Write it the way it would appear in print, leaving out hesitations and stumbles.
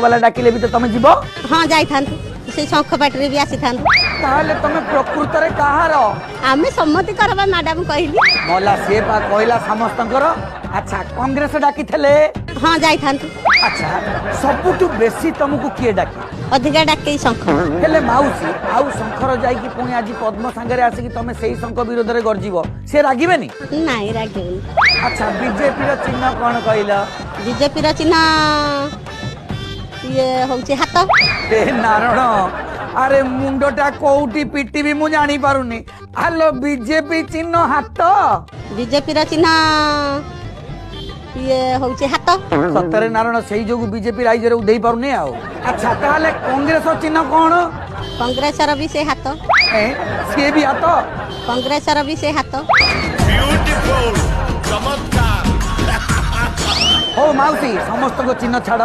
ବାଲା ଡାକିଲେ ବି ତ ତମେ ଯିବ? ହଁ, ଯାଇଥାନ୍ତୁ, ସେ ଶଙ୍ଖ ପାଟିରେ ବି ଆସିଥାନ୍ତୁ। ତାହେଲେ ତମେ ପ୍ରକୃତରେ କାହାର? ଆମେ ସମସ୍ତଙ୍କର ବା ମ୍ୟାଡାମ କହିଲି। ମଲା, ସିଏ ପା କହିଲା ସମସ୍ତଙ୍କର। ଆଚ୍ଛା, କଂଗ୍ରେସ ଡାକିଥିଲେ? ହଁ, ଯାଇଥାନ୍ତୁ। ଆଚ୍ଛା, ସବୁଠୁ ବେଶୀ ତମକୁ କିଏ ଡାକେ? ଅଧିକା ଡାକେଇ ଶଙ୍ଖ। ହେଲେ ମାଉସୀ, ଆଉ ଶଙ୍ଖର ଯାଇକି ପୁଣି ଆଜି ପଦ୍ମ ସାଙ୍ଗରେ ଆସିକି ତମେ ସେଇ ଶଙ୍ଖ ବିରୋଧରେ ଗର୍ଜିବ, ସେ ରାଗିବେନି? ନାଇଁ, ରାଗିବେନି। ଆଚ୍ଛା, ବିଜେପିର ଚିହ୍ନ କଣ କହିଲ? ବିଜେପିର ଚିହ୍ନ ଇଏ ହଉଛି ହାତ। ଏ ନାରଣ, ଆରେ ମୁଣ୍ଡଟା କୋଉଠି ପିଟିବି ମୁଁ ଜାଣିପାରୁନି। ହାଲୋ, ବିଜେପି ଚିହ୍ନ ହାତ? ବିଜେପିର ଚିହ୍ନ ଇଏ ହଉଛି ହାତ। ସତରେ ନାରଣ, ସେଇ ଯୋଗୁ ବିଜେପି ରାଇଜରେ ଉଧେଇ ପାରୁନି ଆଉ। ଆଚ୍ଛା, ତାହେଲେ କଂଗ୍ରେସ ଚିହ୍ନ କଣ? କଂଗ୍ରେସର ବି ସେ ହାତ। ଏ, ସିଏ ବି ହାତ? କଂଗ୍ରେସର ବି ସେ ହାତ। ହଉ ମାଉସୀ, ସମସ୍ତଙ୍କ ଚିହ୍ନ ଛାଡ।